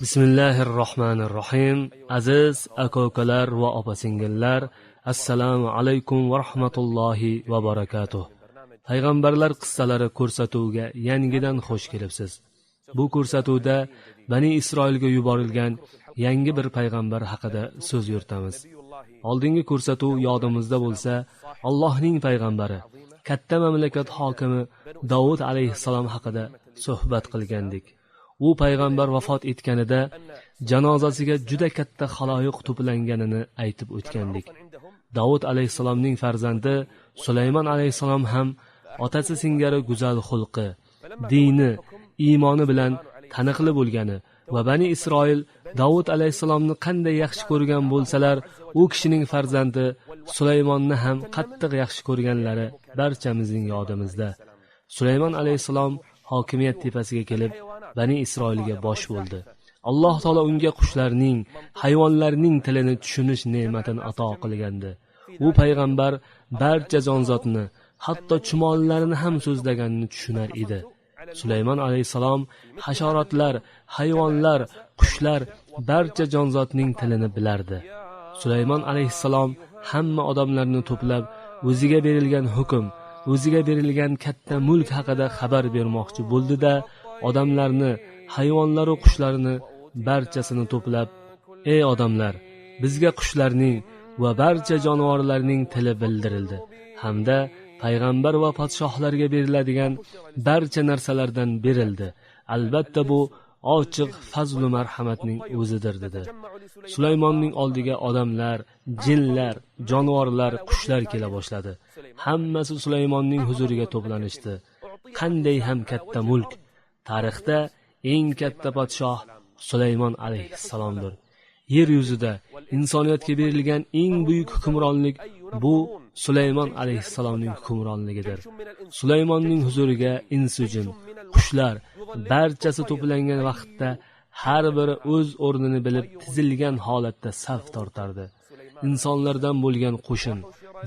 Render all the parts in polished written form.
Bismillahirrohmanirrohim. Aziz aka-ukalar va opa-singillar, assalomu alaykum va rahmatullohi va barakatuh. Payg'ambarlar qissalari ko'rsatuviga yangidan xush kelibsiz. Bu ko'rsatuvda Bani Isroilga yuborilgan yangi bir payg'ambar haqida so'z yuritamiz. Oldingi ko'rsatuv yodimizda bo'lsa, Allohning payg'ambari, katta mamlakat hokimi Davud alayhissalom haqida suhbat qilgandik. U payg'ambar vafot etganida janozasiga juda katta xaloyiq to'planganini aytib o'tgandik. Davud alayhissalomning farzandi Sulaymon alayhissalom ham otasi singari go'zal xulqi, dini, iymoni bilan taniqli bo'lgani va Bani Isroil Davud alayhissalomni qanday yaxshi ko'rgan bo'lsalar, u kishining farzandi Sulaymonni ham qattiq yaxshi ko'rganlari barchamizning yodimizda. Sulaymon alayhissalom hokimiyat tepasiga kelib, Bani Isroilga bosh bo'ldi. Alloh taolo unga qushlarning, hayvonlarning tilini tushunish ne'matini ato qilgandi. U payg'ambar barcha jonzotni, hatto chumollarni ham so'zlaganini tushunar edi. Sulaymon alayhissalom hasharotlar, hayvonlar, qushlar, barcha jonzotning tilini bilardi. Sulaymon alayhissalom hamma odamlarni to'plab, o'ziga berilgan hukm, o'ziga berilgan katta mulk haqida xabar bermoqchi bo'ldi-da, odamlarni, hayvonlar va qushlarni barchasini to'plab, ey odamlar, bizga qushlarning va barcha jonivorlarning tili bildirildi hamda payg'ambar va podshohlarga beriladigan barcha narsalardan berildi. Albatta bu ochiq fazlu marhamatning o'zidir, dedi. Sulaymonning oldiga odamlar, jinlar, jonivorlar, qushlar kela boshladi. Hammasi Sulaymonning huzuriga to'planishdi. Qanday ham katta mulk! Tarixda eng katta podshoh Sulaymon alayhissalomdir. Yer yuzida insoniyatga berilgan eng buyuk hukmronlik bu Sulaymon alayhissalomning hukmronligidir. Sulaymonning huzuriga insu jin, qushlar barchasi to'plangan vaqtda har biri o'z o'rnini bilib tizilgan holatda saf tortardi. Insonlardan bo'lgan qo'shin,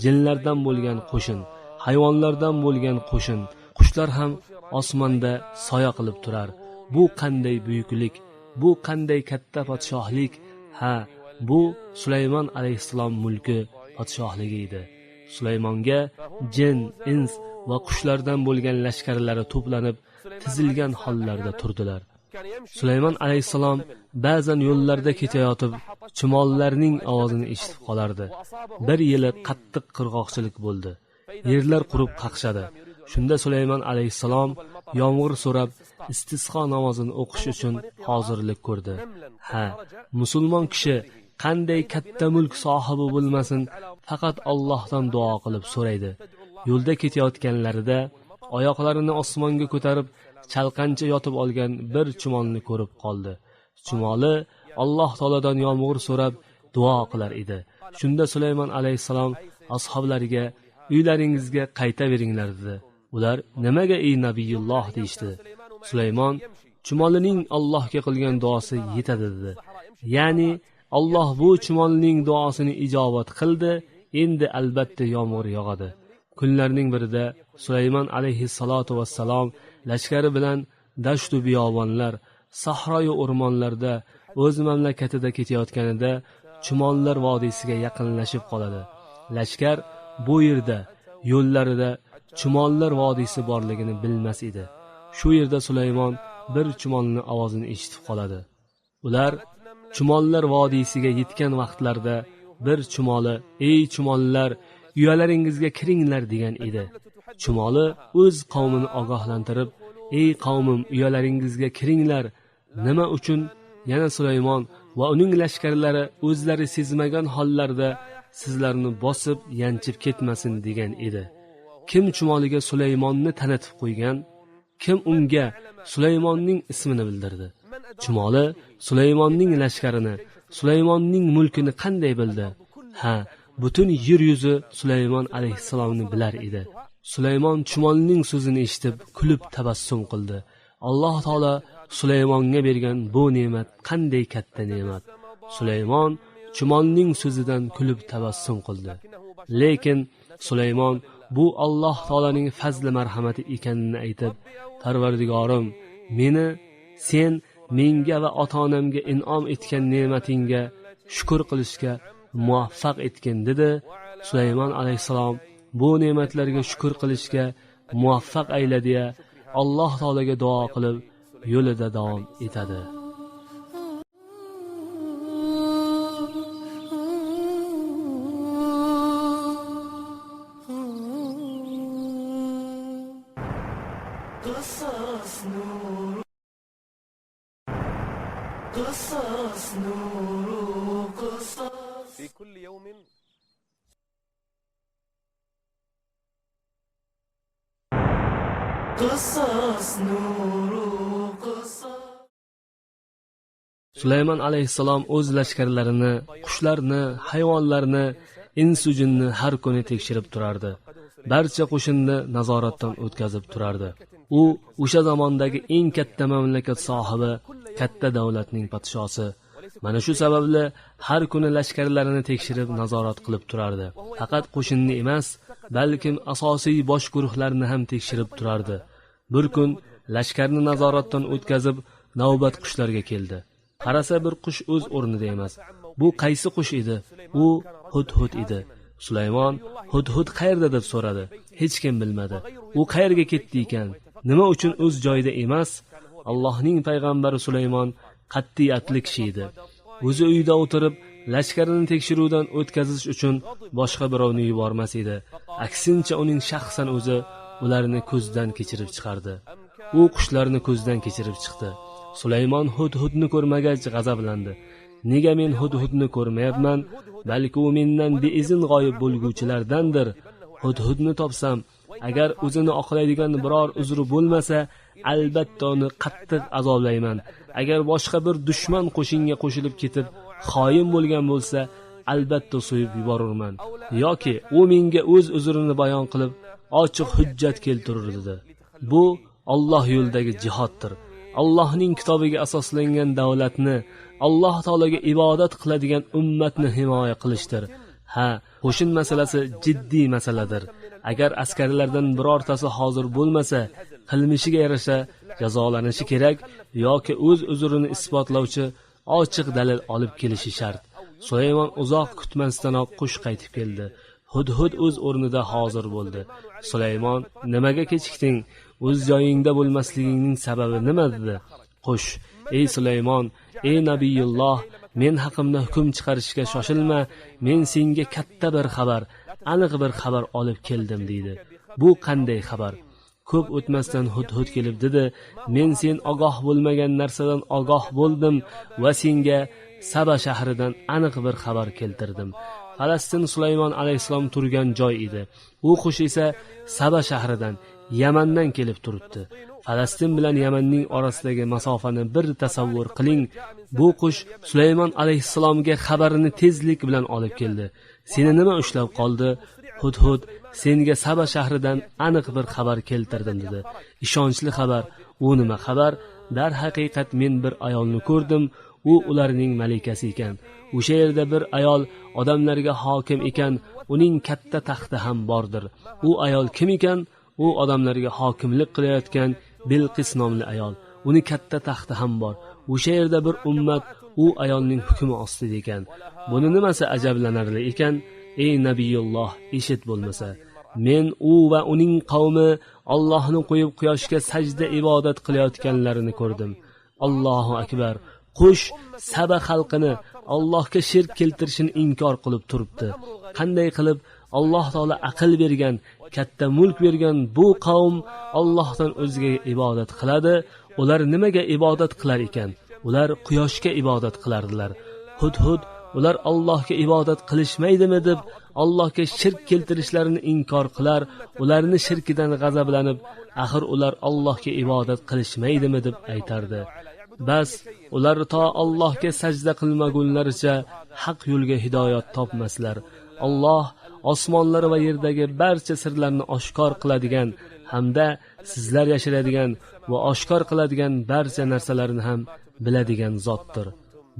jinlardan bo'lgan qo'shin, hayvonlardan bo'lgan qo'shin, qushlar ham osmonda soya qilib turar. Bu qanday buyuklik, bu qanday katta podshohlik! Ha, bu Sulaymon alayhissalom mulki, podshohligi edi. Sulaymonga jin, ins va qushlardan bo'lgan lashkarlari to'planib tizilgan hollarda turdilar. Sulaymon alayhissalom ba'zan yo'llarda ketayotib chumollarning ovozini eshitib qolardi. Bir yili qattiq qirg'oqchilik bo'ldi. Yerlar qurib qaqshadi. Shunda Sulaymon alayhissalom yomg'ir so'rab istisqo namozini o'qish uchun hozirlik ko'rdi. Ha, musulmon kishi qanday katta mulk sohibi bo'lmasin, faqat Allohdan duo qilib so'raydi. Yo'lda ketayotganlarida oyoqlarini osmonga ko'tarib chalqancha yotib olgan bir chumolni ko'rib qoldi. Chumoli Alloh taolodan yomg'ir so'rab duo qilar edi. Shunda Sulaymon alayhissalom ashablariga uylaringizga qaytaveringlar dedi. Ular nimaga ey nabiyulloh deyishdi. Sulaymon chumolining Allohga qilgan duosi yetadi dedi. Ya'ni Alloh bu chumolining duosini ijobat qildi, endi albatta yomg'ir yog'adi. Kunlarning birida Sulaymon alayhissalotu vassalom lashkari bilan dashtu biyobonlar, sahroyu o'rmonlarda o'z mamlakatida ketayotganida chumollar vodiysiga yaqinlashib qoladi. Lashkar bu yerda yo'llarida chumollar vodiysi borligini bilmas edi. Shu yerda Sulaymon bir chumolning ovozini eshitib qoladi. Ular chumollar vodiysiga yetgan vaqtlarida bir chumoli, ey chumollar, uyalaringizga kiringlar degan edi. Chumoli o'z qavmini ogohlantirib, ey qavmim, uyalaringizga kiringlar. Nima uchun? Yana Sulaymon va uning lashkarlari o'zlari sezmagan hollarda sizlarni bosib yanchib ketmasin degan edi. Kim chumoliga Sulaymonni tanitib qo'ygan? Kim unga Sulaymonning ismini bildirdi? Chumoli Sulaymonning lashkarini, Sulaymonning mulkini qanday bildi? Ha, butun yer yuzi Sulaymon alayhissalomni bilar edi. Sulaymon chumolining so'zini eshitib kulib tabassum qildi. Alloh taolo Sulaymonga bergan bu ne'mat qanday katta ne'mat. Sulaymon chumolining so'zidan kulib tabassum qildi. Lekin Sulaymon bu Alloh taolaning fazli marhamati ekanini aytib, Parvardigorim, meni sen menga va ota-onamga in'om etgan ne'matingga shukr qilishga muvaffaq etgin dedi. Sulaymon alayhissalom bu ne'matlarga shukr qilishga muvaffaq ayladi. Alloh taolaga duo qilib yo'lida davom etadi. قصص نور قصص في كل يوم قصص نور قصص Sulaymon alayhissalom o'z lashkarlarini, qushlarni, hayvonlarni, insu jinni har kuni tekshirib turardi. Barcha qo'shinni nazoratdan o'tkazib turardi. U o'sha zamondagi eng katta mamlakat sohibi, katta davlatning podshosi. Mana shu sababli har kuni lashkarlarini tekshirib nazorat qilib turardi. Faqat qo'shinni emas, balkim asosiy bosh guruhlarni ham tekshirib turardi. Bir kun lashkarni nazoratdan o'tkazib navbat qushlarga keldi. Qarasa bir qush o'z o'rnida emas. Bu qaysi qush edi? U hudhud edi. Sulaymon hudhud qayerda deb so'radi. Hech kim bilmadi. U qayerga ketdi ekan? Nima uchun o'z joyida emas? Allohning payg'ambari Sulaymon qat'iyatli kishi edi. O'zi uyda o'tirib lashkarini tekshiruvdan o'tkazish uchun boshqa birovni yubormas edi. Aksincha uning shaxsan o'zi ularni ko'zdan kechirib chiqardi. U qushlarni ko'zdan kechirib chiqdi. Sulaymon hudhudni ko'rmagach g'azablandi. Nega men hudhudni ko'rmayapman? Balki u mendan beizn g'oyib bo'lguvchilardandir. Hudhudni topsam, agar o'zini oqlaydigan biror uzri bo'lmasa, albatta uni qattiq azoblayman. Agar boshqa bir dushman qo'shinga qo'shilib ketib xoin bo'lgan bo'lsa, albatta so'yib yuborurman. Yoki u menga o'z uzrini bayon qilib, ochiq hujjat keltirur dedi. Bu Alloh yo'lidagi jihoddir. Allohning kitobiga asoslangan davlatni, Alloh taologa ibodat qiladigan ummatni himoya qilishdir. Ha, qo'shin masalasi jiddiy masaladir. Agar askarlardan birortasi hozir bo'lmasa, qilmishiga yarasha jazolanishi kerak yoki o'z uzrini isbotlovchi ochiq dalil olib kelishi shart. Sulaymon uzoq kutmasdanoq qush qaytib keldi. Hudhud o'z o'rnida hozir bo'ldi. Sulaymon, nimaga kechikding? O'z joyingda bo'lmasligingning sababi nima dedi? Qush, ey Sulaymon, ey nabiyulloh, men haqimda hukm chiqarishga shoshilma, men senga katta bir xabar, aniq bir xabar olib keldim deydi. Bu qanday xabar? Ko'p o'tmasdan Hudhud kelib dedi, men sen ogoh bo'lmagan narsadan ogoh bo'ldim va senga Saba shahridan aniq bir xabar keltirdim. Falastin Sulaymon alayhissalom turgan joy edi. U qush esa Saba shahridan, Yamandan kelib turibdi. Falastin bilan Yamanning orasidagi masofani bir tasavvur qiling. Bu qush Sulaymon alayhissalomga xabarini tezlik bilan olib keldi. Seni nima ushlab qoldi? Hudhud, senga Saba shahridan aniq bir xabar keltirdim dedi. Ishonchli xabar. U nima xabar? Darhaqiqat men bir ayolni ko'rdim. U ularning malikasi ekan. O'sha yerda bir ayol odamlarga hokim ekan, uning katta taxti ham bordir. U ayol kim ekan? U odamlarga hokimlik qilayotgan Bilqis nomli ayol. Uni katta taxti ham bor. O'sha yerda bir ummat u ayolning hukmi ostida ekan. Buni nimasi ajablanarli ekan? Ey nabiyulloh, eshit bo'lmasa. Men u va uning qavmi Allohni qo'yib quyoshga sajda ibodat qilayotganlarini ko'rdim. Allohu akbar. Qush Saba xalqini Allohga shirk keltirishini inkor qilib turibdi. Qanday qilib Alloh taolo aql bergan, katta mulk bergan bu qavm Allohdan o'zgaga ibodat qiladi? Ular nimaga ibodat qilar ekan? Ular quyoshga ibodat qilardilar. Hudhud Ular Allohga ibodat qilishmaydimi deb Allohga shirk keltirishlarini inkor qilar, ularni shirkidan g'azablanib, axir ular Allohga ibodat qilishmaydimi deb aytardi. Bas ular to Allohga sajda qilmagunlaricha haq yo'lga hidoyat topmaslar. Alloh osmonlar va yerdagi barcha sirlarni oshkor qiladigan hamda sizlar yashiradigan va oshkor qiladigan barcha narsalarni ham biladigan zotdir.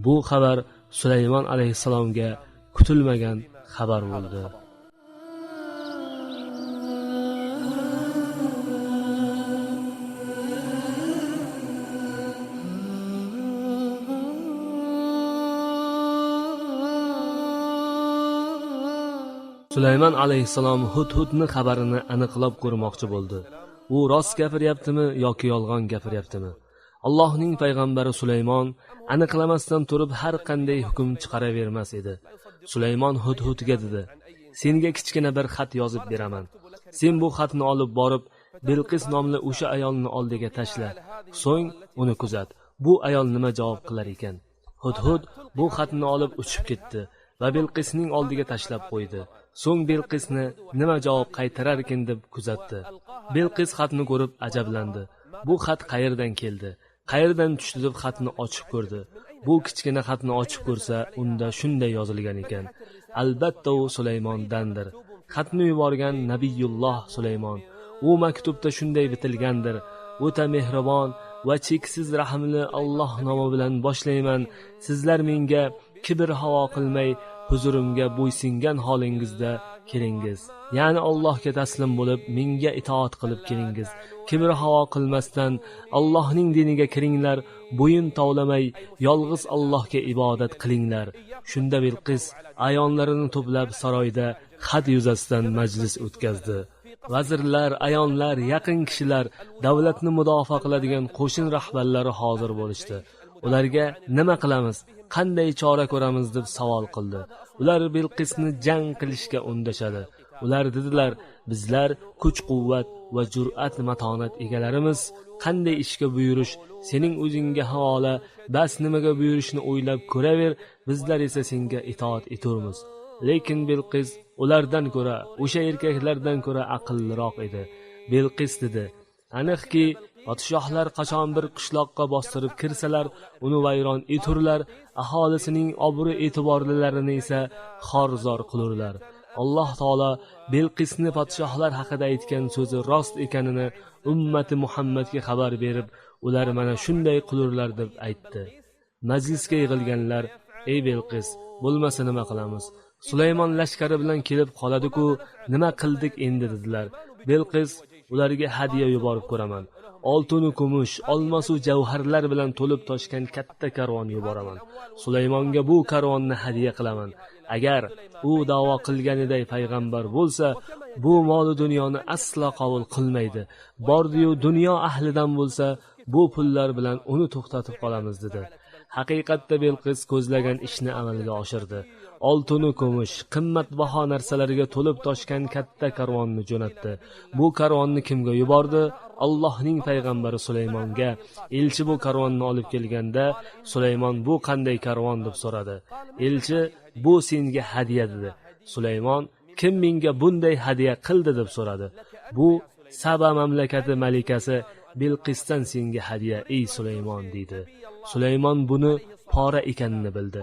Bu xabar Sulaymon alayhissalomga kutilmagan xabar bo'ldi. Sulaymon alayhissalom Hudhudni xabarini aniqlab ko'rmoqchi bo'ldi. U rost gapiryaptimi yoki yolg'on gapiryaptimi? Allohning payg'ambari Sulaymon aniqlamasdan turib har qanday hukm chiqaravermas edi. Sulaymon Hudhudga dedi: "Senga kichkina bir xat yozib beraman. Sen bu xatni olib borib, Bilqis nomli o'sha ayolni oldiga tashla. So'ng uni kuzat. Bu ayol nima javob qilar ekan?" Hudhud bu xatni olib uchib ketdi va Bilqisning oldiga tashlab qo'ydi. So'ng Bilqisni nima javob qaytararkin deb kuzatdi. Bilqis xatni ko'rib ajablandi. Bu xat qayerdan keldi? Qayerdan tushdi deb xatni ochib ko'rdi. Bu kichkina xatni ochib ko'rsa, unda shunday yozilgan ekan: Albatta u Sulaymondandir. Xatni yuborgan Nabiyulloh Sulaymon. U maktubda shunday bitilgandir: O'ta mehribon va cheksiz rahimli Alloh nomi bilan boshlayman. Sizlar menga kibr havo qilmay huzurimga bo'ysungan holingizda kelingiz. Ya'ni Allohga taslim bo'lib, menga itoat qilib kelingiz. Kibr havo qilmasdan Allohning diniga kiringlar, bo'yin tovlamay yolg'iz Allohga ibodat qilinglar. Shunda Bilqis ayonlarini to'plab saroyda xat yuzasidan majlis o'tkazdi. Vazirlar, ayonlar, yaqin kishilar, davlatni mudofaa qiladigan qo'shin rahbarlari hozir bo'lishdi. Ularga nima qilamiz, qanday chora ko'ramiz deb savol qildi. Ular Bilqisni jang qilishga undashadi. Ular dedilar: bizlar kuch-quvvat va jur'at matonat egalarimiz, qanday ishga buyurish sening o'zingga havola, bas nimaga buyurishni o'ylab ko'raver, bizlar esa senga itoat eturmiz. Lekin Bilqis ulardan ko'ra, o'sha erkaklardan ko'ra aqlliroq edi. Bilqis dedi: aniqki, podshohlar qachon bir qishloqqa bostirib kirsalar, uni vayron eturlar, aholisining obro' e'tiborlilarini esa xor-zor qilurlar. Alloh taolo Bilqisni podshohlar haqida aytgan so'zi rost ekanini ummati Muhammadga xabar berib, ular mana shunday qilurlar deb aytdi. Majlisga yig'ilganlar: "Ey Bilqis, bo'lmasa nima qilamiz? Sulaymon lashkari bilan kelib qoladi-ku, nima qildik endi?" dedilar. Bilqis: "Ularga hadiya yuborib ko'raman. Oltin-u kumush, olmos-u javharlar bilan to'lib toshgan katta karvon yuboraman. Sulaymonga bu karvonni hadiya qilaman. Agar u da'vo qilganiday payg'ambar bo'lsa, bu mol dunyoni aslo qabul qilmaydi. Bordi-yu dunyo ahlidan bo'lsa, bu pullar bilan uni to'xtatib qolamiz" dedi. Haqiqatda Bilqis ko'zlagan ishni amalga oshirdi. Oltin-u kumush, qimmatbaho narsalarga to'lib toshgan katta karvonni jo'natdi. Bu karvonni kimga yubordi? Allohning payg'ambari Sulaymonga. Elchi bu karvonni olib kelganda, Sulaymon bu qanday karvon deb so'radi. Elchi: "Bu senga hadiya" dedi. Sulaymon: "Kim menga bunday hadiya qildi?" deb so'radi. "Bu Saba mamlakati malikasi Bilqisdan senga hadiya, ey Sulaymon" dedi. Sulaymon buni pora ekanini bildi.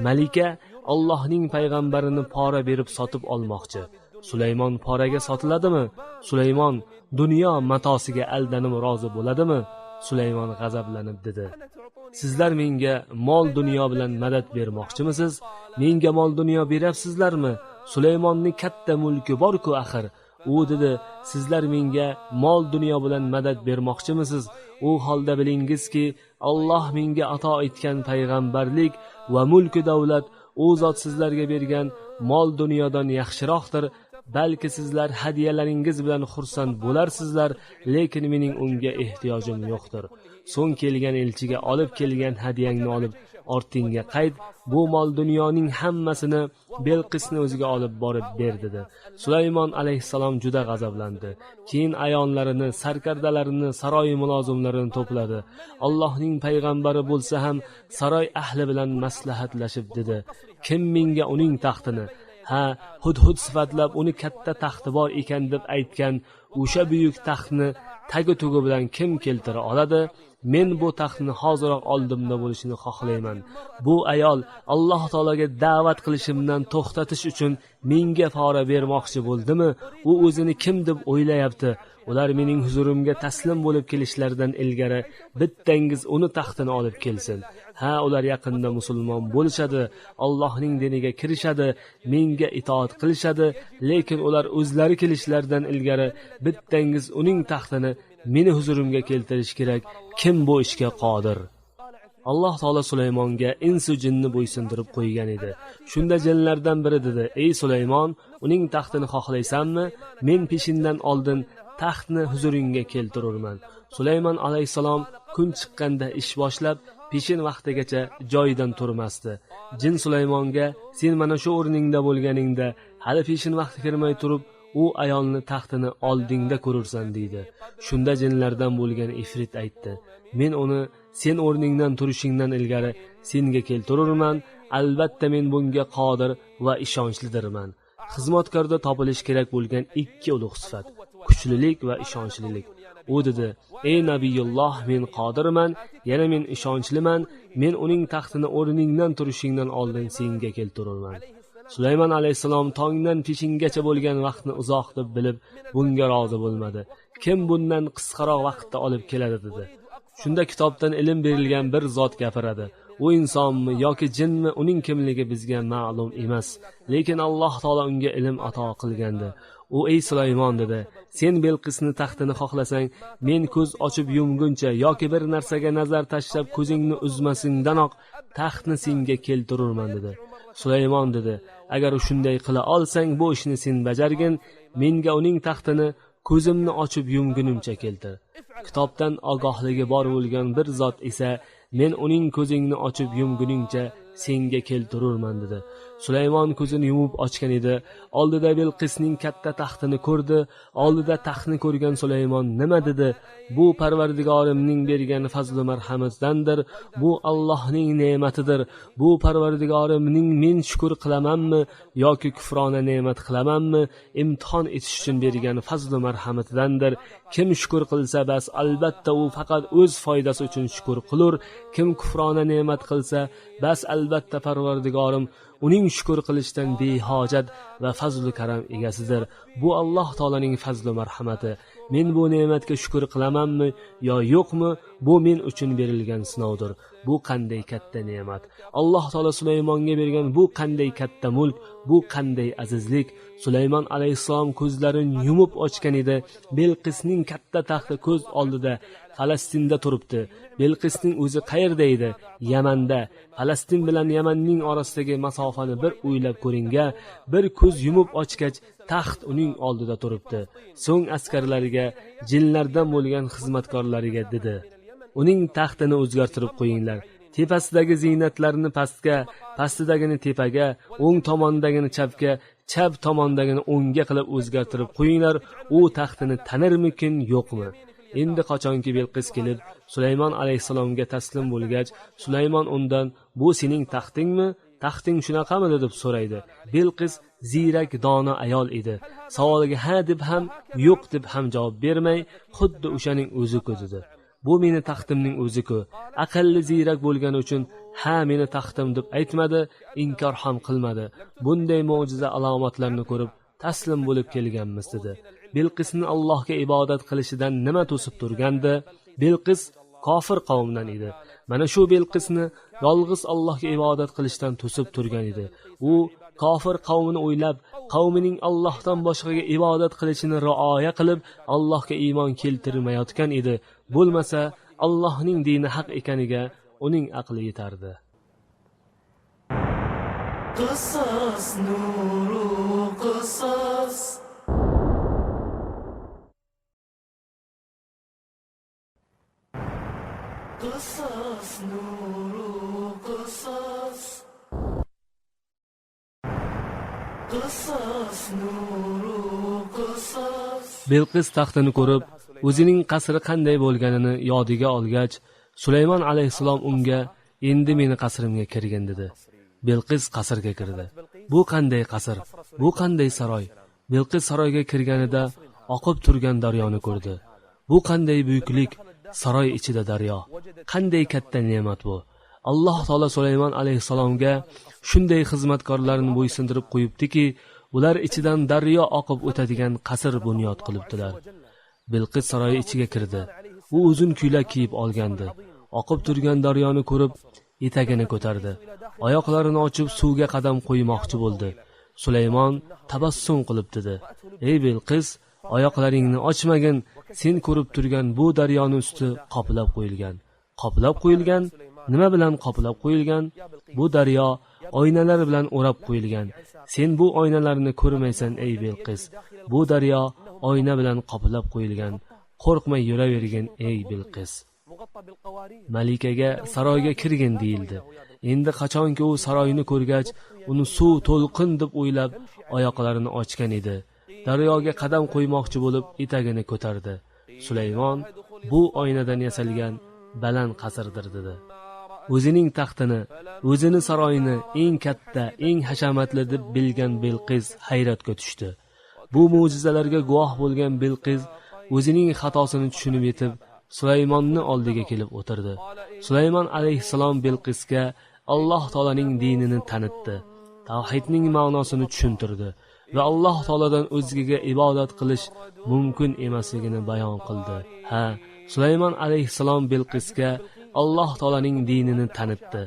Malika Allohning payg'ambarini pora berib sotib olmoqchi. Sulaymon poraga sotiladimi? Sulaymon dunyo matosiga aldanib rozi bo'ladimi? Sulaymon g'azablanib dedi: "Sizlar menga mol dunyo bilan madad bermoqchimisiz? Menga mol dunyo berasizlarmi? Sulaymonning katta mulki bor-ku axir." U dedi: "Sizlar menga mol dunyo bilan madad bermoqchimisiz? U holda bilingizki, Alloh menga ato etgan payg'ambarlik va mulki davlat u zot sizlarga bergan mol dunyodan yaxshiroqdir. Balki sizlar hadiyalaringiz bilan xursand bo'larsizlar, lekin mening unga ehtiyojim yo'qdir. So'ng kelgan elchiga olib kelgan hadiyangni olib Ortingga qayt, bu mol dunyoning hammasini Belqisni o'ziga olib borib ber dedi. Sulaymon alayhissalom juda g'azablandi. Keyin ayonlarini, sarkardalarini, saroy mulozimlarini to'pladi. Allohning payg'ambari bo'lsa ham saroy ahli bilan maslahatlashib dedi: Kim menga uning taxtini, ha, hudhud sifatlab uni katta taxti bor ekan deb aytgan o'sha buyuk taxtni tagi tugi bilan kim keltira oladi? Men bu taxtni hoziroq oldimda bo'lishini xohlayman. Bu ayol Alloh taologa da'vat qilishimdan to'xtatish uchun menga pora bermoqchi bo'ldimi? U o'zini kim deb o'ylayapti? Ular mening huzurimga taslim bo'lib kelishlaridan ilgari bittangiz uni taxtini olib kelsin. Ha, ular yaqinda musulmon bo'lishadi, Allohning diniga kirishadi, menga itoat qilishadi, lekin ular o'zlari kelishlaridan ilgari bittangiz uning taxtini meni huzurimga keltirish kerak. Kim bu ishga qodir? Alloh taolo Sulaymonga insu jinni bo'ysundirib qo'ygan edi. Shunda jinlardan biri dedi: Ey Sulaymon, uning taxtini xohlaysanmi? Men peshindan oldin taxtni huzuringga keltirurman. Sulaymon alayhissalom kun chiqqanda ish boshlab, peshin vaqtigacha joyidan turmasdi. Jin Sulaymonga: Sen mana shu o'rningda bo'lganingda, hali peshin vaqti kirmay turib, u ayolni taxtini oldingda ko'rursan deydi. Shunda jinlardan bo'lgan ifrit aytdi: Men uni sen o'rningdan turishingdan ilgari senga keltirurman. Albatta men bunga qodir va ishonchlidirman. Xizmatkorda topilish kerak bo'lgan ikki ulug' sifat: kuchlilik va ishonchlilik. U dedi: Ey nabiyulloh, men qodirman, yana men ishonchliman. Men uning taxtini o'rningdan turishingdan oldin senga keltirurman. Sulaymon alayhissalom tongdan peshingacha bo'lgan vaqtni uzoq deb bilib, bunga rozi bo'lmadi. Kim bundan qisqaroq vaqtda olib keladi dedi. Shunda kitobdan ilm berilgan bir zot gapiradi. U insonmi yoki jinmi, uning kimligi bizga ma'lum emas, lekin Alloh taolo unga ilm ato qilgandi. U: Ey Sulaymon dedi, sen Belqisni taxtini xohlasang, men ko'z ochib yumguncha yoki bir narsaga nazar tashlab ko'zingni uzmasingdanoq taxtni senga keltirurman dedi. Sulaymon dedi: Agar shunday qila olsang, bu ishni sen bajargin, menga uning taxtini ko'zimni ochib yumgunimcha keltir. Kitobdan ogohligi bor bo'lgan bir zot esa, men uning ko'zingni ochib yumguningcha senga keltirurman dedi. Sulaymon ko'zini yumib ochgan edi. Oldida Belqisning katta taxtini ko'rdi. Oldida taxtni ko'rgan Sulaymon nima dedi? Bu Parvardigorimning bergan fazlu marhamatidandir. Bu Allohning ne'matidir. Bu Parvardigorimning men shukr qilamanmi yoki kufrona ne'mat qilamanmi imtihon etish uchun bergan fazlu marhamatidandir. Kim shukr qilsa, bas albatta u faqat o'z foydasi uchun shukr qilur. Kim kufrona ne'mat qilsa, bas albatta Parvardigorim uning shukr qilishdan behojat va fazlu karam egasidir. Bu Alloh taolaning fazlu marhamati. Men bu ne'matga shukr qilamanmi yo yo'qmi, bu men uchun berilgan sinovdir. Bu qanday katta ne'mat! Alloh taolo Sulaymonga bergan bu qanday katta mulk, bu qanday azizlik! Sulaymon alayhissalom ko'zlarini yumib ochgan edi. Belqisning katta taxti ko'z oldida Falastinda turibdi. Belqisning o'zi qayerda edi? Yamanda. Falastin bilan Yamanning orasidagi masofani bir o'ylab ko'ringa. Bir ko'z yumib ochgach, taxt uning oldida turibdi. So'ng askarlariga, jinlardan bo'lgan xizmatkorlariga dedi: Uning taxtini o'zgartirib qo'yinglar. Tepasidagi ziynatlarni pastga, pastidagini tepaga, o'ng tomondagini chapga, chap tomondagini o'ngga qilib o'zgartirib qo'yinglar. U taxtini tanirmikin yo'qmi? Endi qachonki Belqis kelib Sulaymon alayhissalomga taslim bo'lgach, Sulaymon undan: Bu sening taxtingmi? Taxting shunaqamidi deb so'raydi. Belqis ziyrak dono ayol edi. Savoliga ha deb ham, yo'q deb ham javob bermay, xuddi o'shaning o'zi-ku dedi. Bu meni taxtimning o'zi-ku. Aqlli ziyrak bo'lgani uchun ha meni taxtim deb aytmadi, inkor ham qilmadi. Bunday mo'jiza alomatlarni ko'rib taslim bo'lib kelganmiz dedi. Belqisni Allohga ibodat qilishidan nima to'sib turgandi? Belqis kofir qavmdan edi. Mana shu Belqisni yolg'iz Allohga ibodat qilishdan to'sib turgan edi. U kofir qavmini o'ylab, qavmining Allohdan boshqaga ibodat qilishini rioya qilib, Allohga iymon keltirmayotgan edi. Bo'lmasa Allohning dini haq ekaniga uning aqli yetardi. قصص نور قصص قصص نور قصص. قصص نور قصص. Bilqis taxtini ko'rib, o'zining qasri qanday bo'lganini yodiga olgach, Sulaymon alayhissalom unga: "Endi meni qasrimga kirgin" dedi. Bilqis qasrga kirdi. Bu qanday qasr? Bu qanday saroy? Bilqis saroyga kirganida oqib turgan daryoni ko'rdi. Bu qanday buyuklik? Saroy ichida daryo. Qanday katta ne'mat bu! Alloh taolo Sulaymon alayhissalomga shunday xizmatkorlarni bo'ysundirib qo'yibdiki, ular ichidan daryo oqib o'tadigan qasr bunyod qilibdilar. Bilqis saroyi ichiga kirdi. U uzun kuylak kiyib olgandi. Oqib turgan daryoni ko'rib, etagini ko'tardi. Oyoqlarini ochib suvga qadam qo'ymoqchi bo'ldi. Sulaymon tabassum qilib dedi: "Ey Bilqis, oyoqlaringni ochmagin, sen ko'rib turgan bu daryoni usti qoplab qo'yilgan." Qoplab qo'yilgan? Nima bilan qoplab qo'yilgan? Bu daryo oynalar bilan o'rab qo'yilgan. Sen bu oynalarni ko'rmaysan, ey Bilqis. Bu daryo oyna bilan qoplab qo'yilgan. Qo'rqmay yuravergin, ey Bilqis. Malikaga saroyga kirgin deyildi. Endi qachonki u saroyni ko'rgach, uni suv to'lqin deb o'ylab oyoqlarini ochgan edi. Daryoga qadam qo'ymoqchi bo'lib etagini ko'tardi. Sulaymon: "Bu oynadan yasalgan baland qasrdir" dedi. O'zining taxtini, o'zini saroyini eng katta, eng hashamatli deb bilgan Bilqis hayratga tushdi. Bu mo'jizalarga guvoh bo'lgan Bilqis o'zining xatosini tushunib yetib, Sulaymonni oldiga kelib o'tirdi. Sulaymon alayhissalom Bilqisga Alloh taolaning dinini tanitdi, tavhidning ma'nosini tushuntirdi va Alloh taoladan o'zgaga ibodat qilish mumkin emasligini bayon qildi. Ha, Sulaymon alayhissalom Bilqisga Alloh taolaning dinini tanitdi,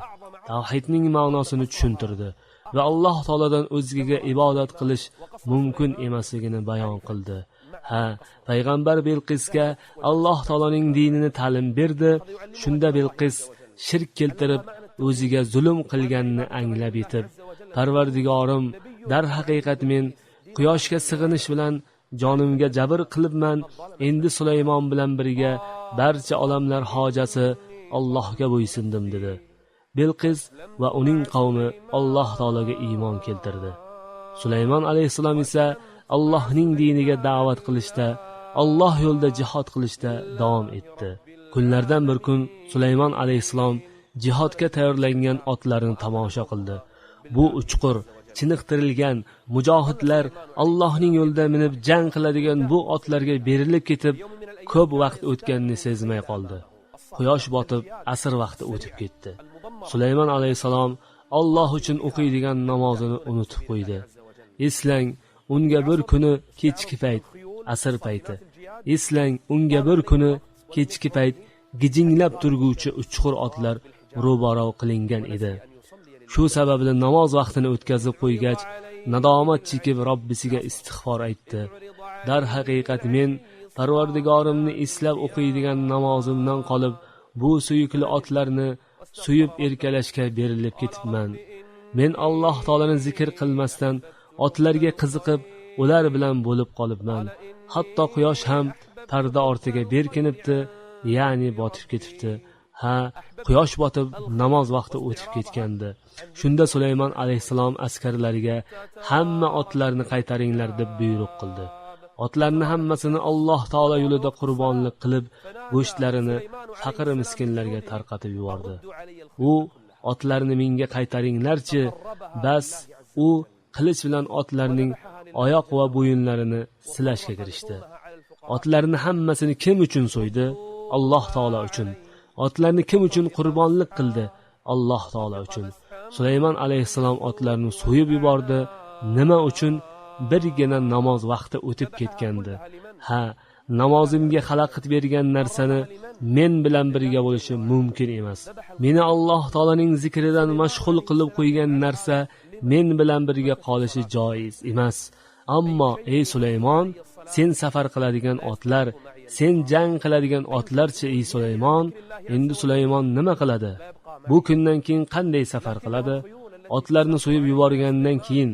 tavhidning ma'nosini tushuntirdi va Alloh taoladan o'zgaga ibodat qilish mumkin emasligini bayon qildi. Ha, payg'ambar Bilqisga Alloh taolaning dinini ta'lim berdi. Shunda Bilqis shirk keltirib, o'ziga zulm qilganini anglab yetib, "Parvardigorim, darhaqiqat men quyoshga sig'inish bilan jonimga jabr qilibman. Endi Sulaymon bilan birga barcha olamlar hojasi Allohga bo'ysundim" dedi. Bilqis va uning qavmi Alloh taologa iymon keltirdi. Sulaymon alayhissalom esa Allohning diniga da'vat qilishda, Alloh yo'lida jihod qilishda davom etdi. Kunlardan bir kun Sulaymon alayhissalom jihodga tayyorlangan otlarni tomosha qildi. Bu uchqur, chiniqtirilgan mujohidlar Allohning yo'lida minib jang qiladigan bu otlarga berilib ketib, ko'p vaqt o'tganini sezmay qoldi. Quyosh botib, asr vaqti o'tib ketdi. Sulaymon alayhissalom Alloh uchun o'qiydigan namozini unutib qo'ydi. Eslang, unga bir kuni kechki payt, asr payti. Eslang, unga bir kuni kechki payt gijinglab turguvchi uchqur otlar ro'baro qilingan edi. Shu sababli namoz vaqtini o'tkazib qo'ygach, nadomat chekib Robbisiga istig'for aytdi. Darhaqiqat men Parvardigorimni eslab o'qiydigan namozimdan qolib, bu suyukli otlarni suyib erkalashga berilib ketibman. Men Alloh taolani zikr qilmasdan otlarga qiziqib, ular bilan bo'lib qolibman. Hatto quyosh ham parda ortiga berkinibdi, ya'ni botib ketibdi. Ha, quyosh botib, namoz vaqti o'tib ketgandi. Shunda Sulaymon alayhissalom askarlariga hamma otlarni qaytaringlar deb buyruq qildi. Otlarni hammasini Alloh taolo yo'lida qurbonlik qilib, go'shtlarini faqir miskinlarga tarqatib yubordi. U otlarni menga qaytaringlarchi, bas u qilich bilan otlarning oyoq va bo'yinlarini silashga kirishdi. Otlarni hammasini kim uchun so'ydi? Alloh taolo uchun. Otlarni kim uchun qurbonlik qildi? Alloh taolo uchun. Sulaymon alayhissalom otlarni so'yib yubordi. Nima uchun? Birgina namoz vaqti o'tib ketgandi. Ha, namozimga xalaqit bergan narsani men bilan birga bo'lishi mumkin emas. Meni Alloh taolaning zikridan mashg'ul qilib qo'ygan narsa men bilan birga qolishi joiz emas. Ammo ey Sulaymon, sen safar qiladigan otlar, sen jang qiladigan otlarchi, ey Sulaymon? Endi Sulaymon nima qiladi? Bu kundan keyin qanday safar qiladi? Otlarni so'yib yuborgandan keyin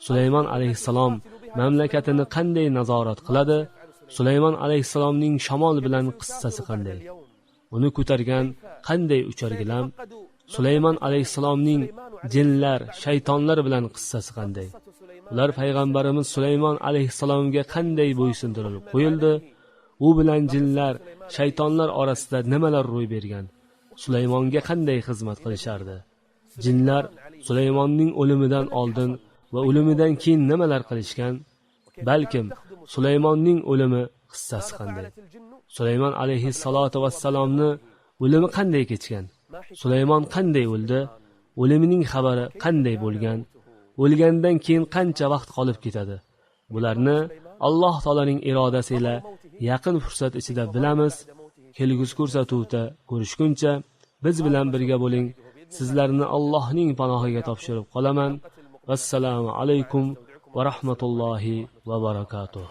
Sulaymon alayhissalom mamlakatini qanday nazorat qiladi? Sulaymon alayhissalomning shamol bilan qissasi qanday? Uni ko'targan qanday uchar gilam? Sulaymon alayhissalomning jinlar, shaytonlar bilan qissasi qanday? Ular payg'ambarimiz Sulaymon alayhissalomga qanday bo'ysundirilib qo'yildi? U bilan jinlar, shaytonlar orasida nimalar ro'y bergan? Sulaymonga qanday xizmat qilishardi? Jinlar Sulaymonning o'limidan oldin va o'limidan keyin nimalar qilishgan? Balkim Sulaymonning o'limi qissasi qanday? Sulaymon alayhissalotu vassalomni o'limi qanday kechgan? Sulaymon qanday o'ldi? O'limining xabari qanday bo'lgan? O'lgandan keyin qancha vaqt qolib ketadi? Bularni Alloh taolaning irodasi ila yaqin fursat ichida bilamiz. Kelgusi ko'rsatuvda ko'rishguncha biz bilan birga bo'ling. Sizlarni Allohning panohiga topshirib qolaman. Vassalomu alaykum va rahmatullohi va barakatuh.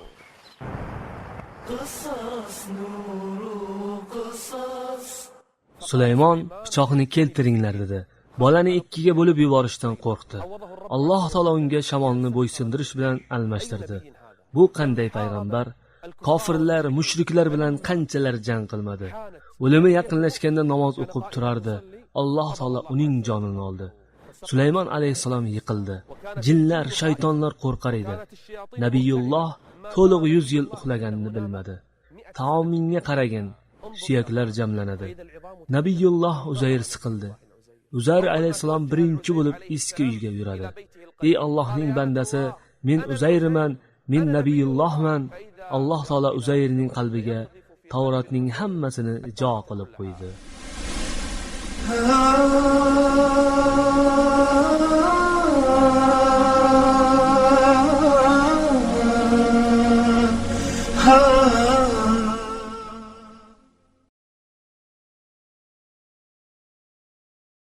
قصص نور قصص. Sulaymon pichoqni keltiringlar dedi. Bolani ikkiga bo'lib yuborishdan qo'rqdi. Alloh taolo unga shamolni bo'ysundirish bilan almashtirdi. Bu qanday payg'ambar? Kofirlar, mushriklar bilan qanchalar jang qilmadi. O'limi yaqinlashganda namoz o'qib turardi. Alloh taolo uning jonini oldi. Sulaymon alayhissalom yiqildi. Jinlar, shaytonlar qo'rqar edi. Nabiyulloh to'liq 100 yil uxlaganini bilmadi. Taomingga qaragin, suyaklar jamlanadi. Nabiyulloh Uzayr siqildi. Uzayr alayhissalom birinchi bo'lib eski uyga yuradi. Ey Allohning bandasi, men Uzayrman, men Nabiyullohman. Alloh taolo Uzayrning qalbiga Tavrotning hammasini jo qilib qo'ydi.